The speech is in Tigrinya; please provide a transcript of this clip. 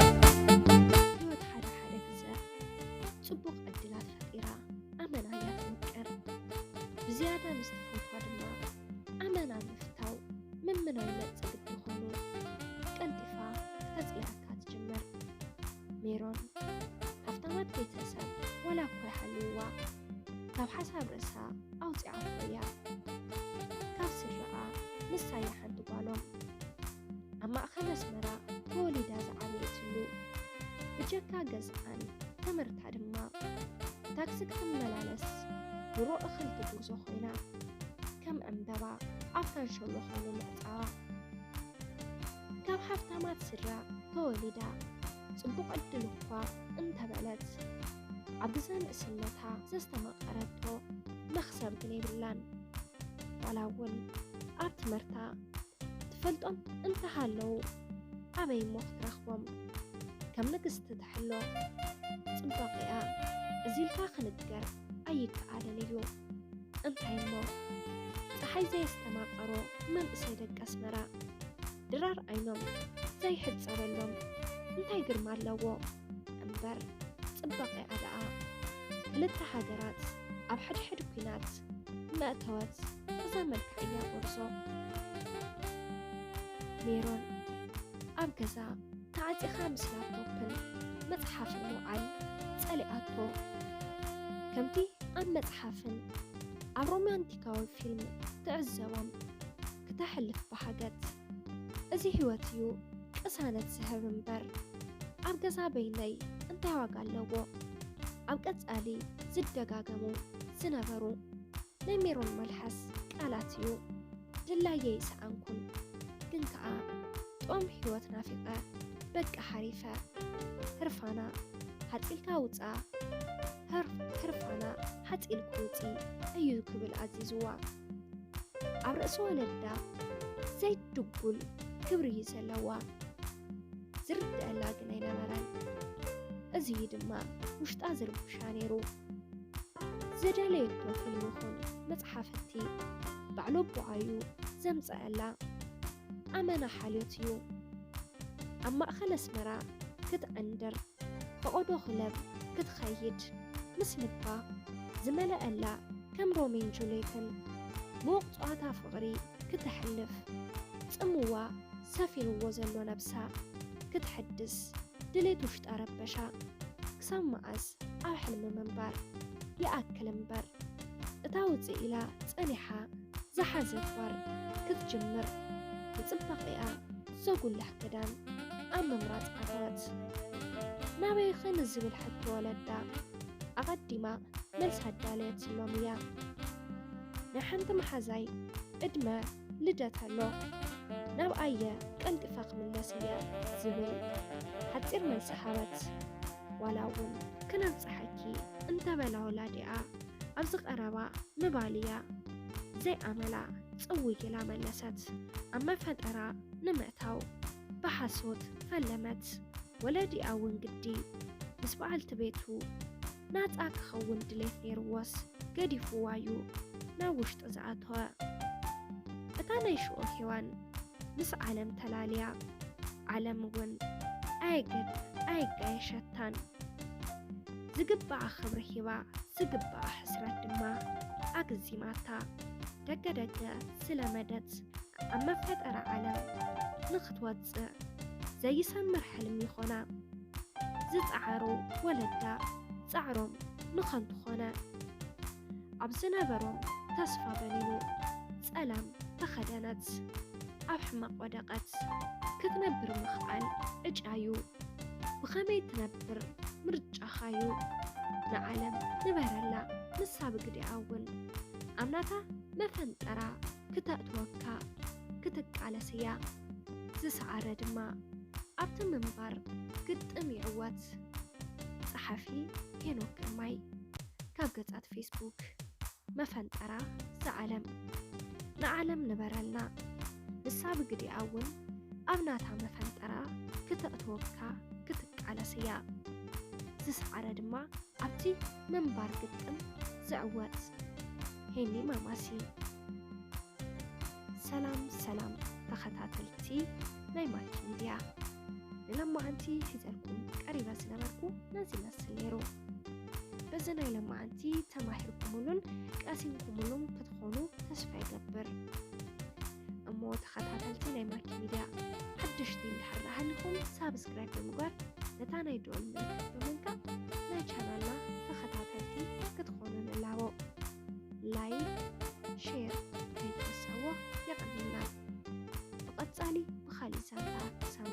ህይወት ሓደ ሓደ ግዘ ፅቡቕ ዕድላት ፈጢራ ኣመና እያ ትምቅር። ብዝያዳ ምስ ትፈትዋ ድማ ኣመና ምፍታው ምምናይ መፅእ ግዲ ኮይኑ ቀልጢፋ ክተፅልኣካ ትጅምር። ሜሮን ሃፍታማት ቤተሰብ ዋላ እኳ ይሃልውዋ ካብ ሓሳብ ርእሳ ኣውፂኣቶ እያ። ካብ ስድራኣ ንሳ እያ ሓንቲ ጓሎም። ኣብ ማእኸል ኣስመራ ተወሊዳ ዝዓበየትሉ ብጀካ ገዝኣን ተመርታ ድማ ብታክሲ ክትመላለስ ድሮ እኽል ትጉርዞ ኮይና ከም ዕምበባ ኣብ ካንሸሎ ኮይኑ ምዕፃዋ። ካብ ሃፍታማት ስድራ ተወሊዳ ፅቡቕ ዕድል እኳ እንተበለት ኣብ ግዘ ንእስነታ ዘስተማቐረቶ መኽሰብ ግን የብላን። ዋላ እውን ኣብ ትምህርታ ትፈልጦም እንተሃለዉ ኣበይ እሞ ክትረኽቦም? ከም ንግስቲ ትሕሎ ፅባቐኣ እዚ ኢልካ ክንገር ኣይከኣልን እዩ። እንታይ እሞ ፀሓይ ዘየስተማቐሮ መንእሰይ ደቂ ኣስመራ ድራር ዓይኖም ዘይሕፀበሎም እንታይ ግርማ ኣለዎ? እምበር ፅባቐኣ ደኣ ክልተ ሃገራት ኣብ ሕድሕድ ኲናት መእተወት እዛ መልክዐኛ ጎርዞ። ሜሮን ኣብ ገዛ ተዓፂኻ ምስ ላፕቶፕን መፅሓፍን ምውዓል ፀሊኣቶ። ከምቲ ኣብ መፅሓፍን ኣብ ሮማንቲካዊ ፊልም ትዕዘቦም ክተሕልፍ ብሃገት። እዚ ህይወት እዩ ቅሳነት ዝህብ እምበር ኣብ ገዛ በይነይ እንታይ ዋጋ ኣለዎ? ኣብ ቀፃሊ ዝደጋገሙ ዝነበሩ ናይ ሜሮን መልሓስ ቃላት እዩ። ድላየ ይሰኣንኩን ግን ከኣ ጥዑም ህይወት ናፊቐ በቃ ሓሪፈ። ህርፋና ሓፂልካ ውፃ፣ ህር- ህርፋና ሓፂልኩ ውፂ እዩ ክብል ኣዚዝዋ። ኣብ ርእሲ ወለዳ ዘይድጉል ክብሪ እዩ ዘለዋ። ዝርድአላ ግን ኣይነበረን። እዚ ድማ ውሽጣ ዝርብሻ ነይሩ። ዝደለየቶ ፊልም ይኹን መፅሓፍቲ ባዕሉ ኣቦኣ እዩ ዘምፀአላ። ኣመና ሓልዮት እዩ ኣብ ማእኸል ኣስመራ ክትዕንድር ፈቐዶ ክለብ ክትኸይድ ምስ ልባ ዝመለአላ ከም ሮሜን ጁልየትን ምዉቕ ፀዋታ ፍቕሪ ክተሕልፍ ጽምዋ ሰፊንዎ ዘሎ ነብሳ ክትሕድስ ድሌት ውሽጣ ረበሻ። ክሳብ መዓስ ኣብ ሕልሚ ምንባር ይኣክል እምበር እታ ውፅእ ኢላ ጸኒሓ ዝሓዘት ባር ክትጅምር ንጽባቐኣ ዘጉልሕ ክዳን ኣብ ምምራጽ ኣተወት። ናበይኺ ንዝብል ሕቶ ወለዳ ኣቐዲማ መልሲ ኣዳለየትሎም እያ። ናይ ሓንቲ መሓዛይ ዕድመ ልደት ኣሎ፣ ናብ ኣየ ቀልጢፈ ክምለስ እየ ዝብል ሓጺር መልሲ ሃበት። ዋላ እውን ክነብጽሓኪ እንተበላ ወላዲኣ ኣብዚ ቀረባ ምባል እያ ዘይኣመላ ጽውይ ኢላ መለሰት። ኣብ መፈጠራ ንምእታው ብሓሶት ፈለመት። ወለዲኣ እውን ግዲ ምስ በዓልቲ ቤቱ ናጻ ክኸውን ድሌት ነይርዎስ ገዲፍዋ እዩ ናብ ውሽጢ ዝኣተወ። እታ ናይ ሽዑ ሄዋን ምስ ዓለም ተላልያ፣ ዓለም እውን ኣየገድ ኣየጋየሸታን። ዝግባኣ ክብሪ ሂባ ዝግባኣ ሕስረት ድማ ኣግዚማታ። ደገ ደገ ስለመደት ኣብ መፈጠራ ዓለም ንኽትወጽእ ዘይሰምር ሕልሚ ይኾና። ዝጸዓሩ ወለዳ ጻዕሮም ንኸንቱ ኾነ። ኣብ ዝነበሮም ተስፋ በኒኑ ጸላም ተኸደነት። ኣብ ሕማቕ ወደቐት። ክትነብር ምኽኣል ዕጫዩ። ብኸመይ ትነብር ምርጫኻዩ። ንዓለም ንበረላ ንሳ ብግዲኣ እውን ኣብ ናታ መፈንጠራ ክተእትወካ ክትቃለስ እያ። ዝሰዓረ ድማ ኣብቲ ምንባር ግጥም ይዕወት። ጸሓፊ ሄኖክ ግርማይ። ካብ ገጻት ፌስቡክ። መፈንጠራ ዘዓለም ንዓለም ንበረልና። ንሳ ብግዲኣ እውን ኣብ ናታ መፈንጠራ ክተእትወካ ክትቃለስ እያ። ዝሰዓረ ድማ ኣብቲ ምንባር ግጥም ዝዕወት። ሄኒ ማማሲ። ሰላም ሰላም ተኸታተልቲ ናይ ማኪ ሚድያ፣ ንሎማዓንቲ ሒዘልኩም ቀሪበ ዝነበርኩ ነዚ ይመስል ነይሩ። በዚ ናይ ሎማዓንቲ ተማሂርኩምሉን ቀሲምኩምሉን ክትኾኑ ተስፋ ይገብር። እሞ ተኸታተልቲ ናይ ማኪ ሚድያ፣ ሓደሽቲ እንድሕር ሃሊኹም ሳብስክራይብ ብምግባር ነታ ናይ ደወል ምልክት ብምንካእ ናይ ቻናልና ተኸታተልቲ ክትኾኑ ንላቦ። ላይክ፣ ሼር ከይትርስዕዎ። የቐንየልና። ብቐጻሊ ብኻሊእ ዛንታ ክሳብ